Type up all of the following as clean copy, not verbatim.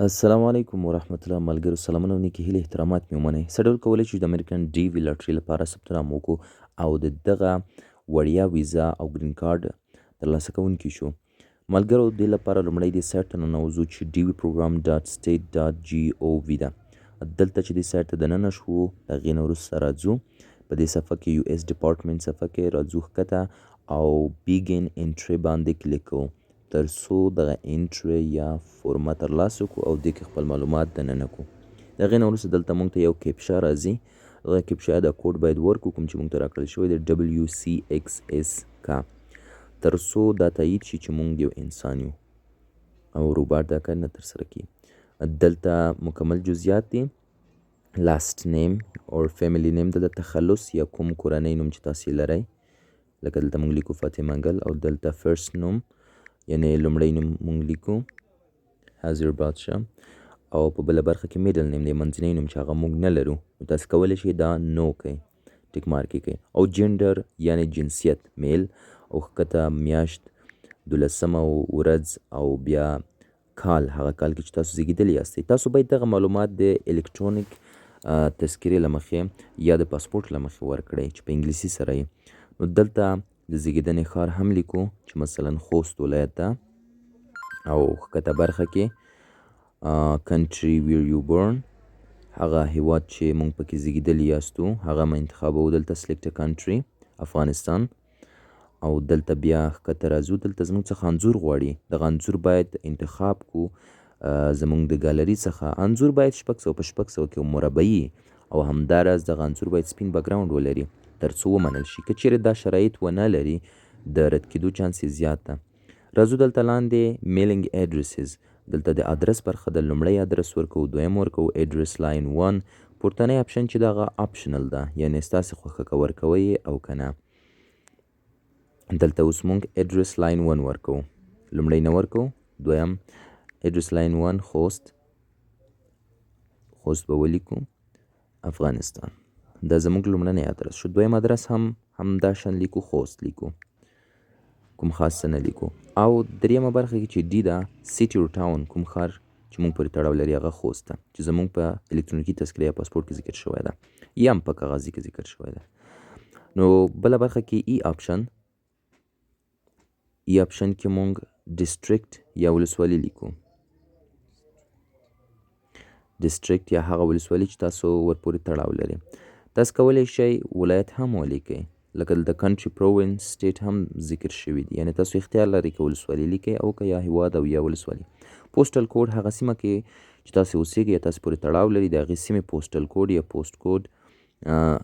السلام علیکم ورحمت الله. ملګرو، سلامونه او نیکې هیلې، احترامات مې ومنئ. څه ډول کولی شو د امریکن ډي وي لاټري لپاره ثبت نام وکړو او د دغه وړیا ویزا او ګرین کارډ ترلاسه کوونکي شو؟ ملګرو، دې لپاره لومړی دې سایټ ته ننوځو چې dvprogram.state.gov ده. دلته چې دې سایټ ته دننه شوو، د هغې نه وروسته راځو په دې صفحه کې، US Department صفحه کې راځو ښکته او Begin Entry باندې کلیک کوو، تر څو دغه entry یا فورمه ترلاسه کړو او دې کې خپل معلومات دننه کړو. د هغې نه وروسته دلته مونږ ته یو captcha راځي. دغه captcha، دا کوډ باید ورکړو کوم چې مونږ ته راکړل شوی دی، WCXS K، تر څو دا تایید شي چې مونږ یو انسان یو او روباټ دا کار نه ترسره کوي. دلته مکمل جزئیات دي. Last name or family name، دلته تخلص یا کوم کورنۍ نوم چې تاسو لرئ، لکه دلته مونږ لیکو فاطمه منګل. او دلته first نوم، یعنی لومړی نوم مونږ لیکو حاضر بادشاه. او په بله برخه کې middle name دی، منځنی نوم، چې هغه مونږ نه لرو، نو تاسو کولی شئ دا no کړئ، tick mark یې کړئ. او جندر یعنی جنسیت male، او ښکته میاشت، دولسمه ورځ او بیا کال، هغه کال کې چې تاسو زیږېدلي یاستئ. تاسو باید دغه معلومات د الکترونیک تذکرې له مخې یا د پاسپورټ له مخې ورکړئ چې په انګلیسي سره یې. نو دلته د زیږېدنې ښار هم لیکو چې مثلا خوست ولایت ده. او ښکته برخه کې country where you born، هغه هیواد چې مونږ پکې زیږېدلي یاستو، هغه مو انتخابوو. دلته select country، افغانستان. او دلته بیا ښکته راځو، دلته زموږ څخه انځور غواړي. دغه انځور باید انتخاب کو زموږ د ګالري څخه. انځور باید 600 په 600 کې مربعي او همداراز دغه انځور باید سپین background ولري، تر څو ومنل شي. که چیرې دا شرایط ونه لري، د رد کېدو چانس یې زیات ده. راځو دلته لاندې mailing addresses، دلته د ادرس برخه د لومړی ادرس ورکوو، دویم ورکوو، address line 1. پورتنی option چې دغه optional ده، یعنی ستاسې خوښه که ورکوئ او که نه. دلته اوس مونږ address line 1 ورکوو، لومړی نه ورکوو، دویم address line 1، خوست، خوست به ولیکو، افغانستان. دا زموږ لومړنی ادرس شو. دویم ادرس هم همدا شان لیکو، خوست لیکو، کوم خاص څه نه لیکو. او دریمه برخه کې چې D ده، city or town، کوم ښار چې مونږ پورې تړاو لري، هغه خوست ده چې زموږ په الکترونیکي تذکره یا پاسپورت کې ذکر شوی ده یا هم په کاغذي کې ذکر شوی ده. نو بله برخه کې E option، E option کې مونږ district یا ولسوالي لیکو. District یا هغه ولسوالي چې تاسو ورپورې تړاو لرئ. تاسو کولی شئ ولایت هم ولیکئ، لکه دلته country، province، state هم ذکر شوي دي، یعنی تاسو اختیار لرئ که ولسوالي لیکئ او که یا هیواد او یا ولسوالي. Postal code، هغه سیمه کې چې تاسو اوسیږئ یا تاسو پورې تړاو لري، د هغې سیمې postal code یا post code،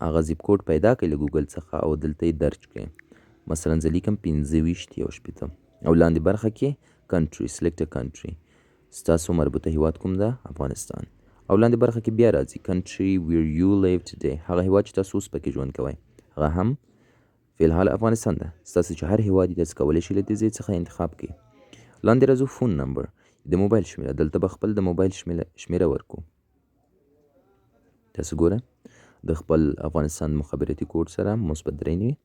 هغه zip code پیدا کړئ له ګوګل څخه او دلته یې درج کړئ. مثلا زه لیکم 25 61. او لاندې برخه کې country، select country، ستاسو مربوطه هیواد کوم ده؟ افغانستان. او لاندې برخه کې بیا راځي country where you live today، هغه هیواد چې تاسو اوس پکې ژوند کوئ، هغه هم فی الحال افغانستان ده. ستاسو چې هر هیواد تاسو کولی شئ له دې ځای څخه انتخاب کړئ. لاندې راځو، phone number، د موبایل شمیره. دلته به خپل د موبایل شمیره ورکو. تاسو ګوره، د خپل افغانستان مخابراتي کوډ سره +93.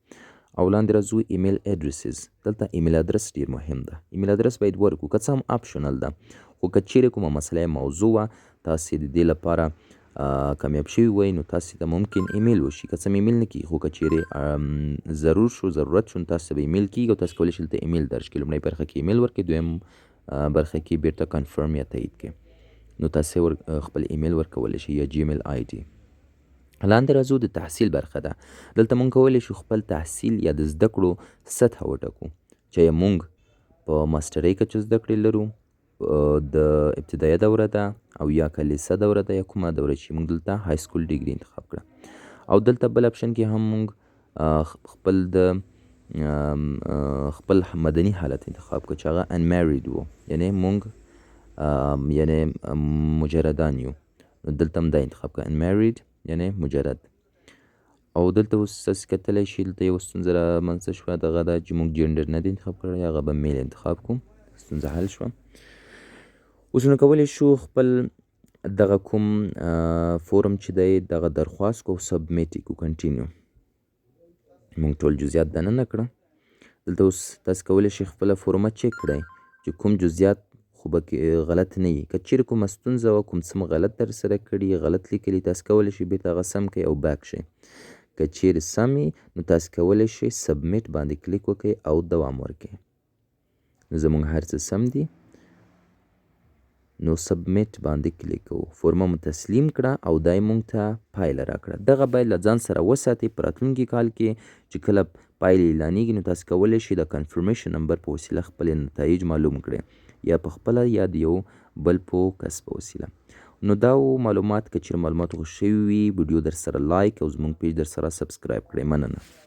او لاندې راځو، email addresses. دلته ایمیل ادرس ډیر مهم ده. ایمیل ادرس باید ورکو، که څه هم optional ده، خو که چیرې کومه مسله، موضوع وه، تاسې د دې لپاره کامیاب شوي وئ، نو تاسې ته ممکن ایمیل وشي. که څه هم ایمیل نه کیږي، خو که چیرې ضرور شو، ضرورت شو، نو تاسو ته به ایمیل کیږي او تاسو کولی شئ دلته ایمیل درج کړئ. لومړۍ برخه کې ایمیل ورکړئ، دویم برخه کې بیرته confirm یا تایید کړئ. نو تاسو خپل ایمیل ورکولی شئ یا Gmail ID. لاندې راځو، د تحصیل برخه ده. دلته مونږ کولی شو خپل تحصیل یا د زده کړو سطح وټاکو، چې مونږ په ماسټرۍ کچه زده کړې لرو، د ابتدایه دوره ده او یا که لیسه دوره ده یا کومه دوره چې. مونږ دلته high school degree انتخاب کړه. او دلته بل option کې هم مونږ خپل مدني حالت انتخاب کړ چې هغه unmarried وو، یعنی مونږ یعنی مجردان یو. نو دلته هم دا انتخاب کړه، unmarried یعنی مجرد. او دلته اوس تاسو کتلی شئ، دلته یوه ستونزه رامنځته شوه. دغه ده چې موږ جنډر نه دی انتخاب کړی، هغه به male انتخاب کړو. ستونزه حل شوه. اوس نو کولی شو خپل دغه کوم فورم چې دی، دغه درخواست کو، submit کو، continue. موږ ټول جزئیات دننه کړه. دلته اوس تاسو کولی شئ خپله فورمه چک کړئ چې کوم جزئیات خو خو به کې غلط نه وي. که چیرې کومه ستونزه وه، کوم څه مو غلط درسره کړي، غلط لیکلي، تاسو کولی شئ بیرته هغه سم کړئ او back شئ. که چیرې سم وي نو تاسو کولی شئ submit باندې کلیک وکړئ او دوام ورکړئ. نو زموږ هر څه سم دي، نو submit باندې کلیک کوو. فورمه مو تسلیم کړه او دا یې مونږ ته پایله راکړه. دغه باید له ځان سره وساتئ. په راتلونکي کال کې چې کله پایلې اعلانیږي نو تاسو کولی شئ د confirmation number په وسیله خپل نتایج معلوم کړئ، یا په خپله یا د یو بل په کس په وسیله. نو دا و معلومات. که چیرې معلومات خوښ شوي وي، ویډیو در سره like او زموږ page در سره subscribe کړئ. مننه.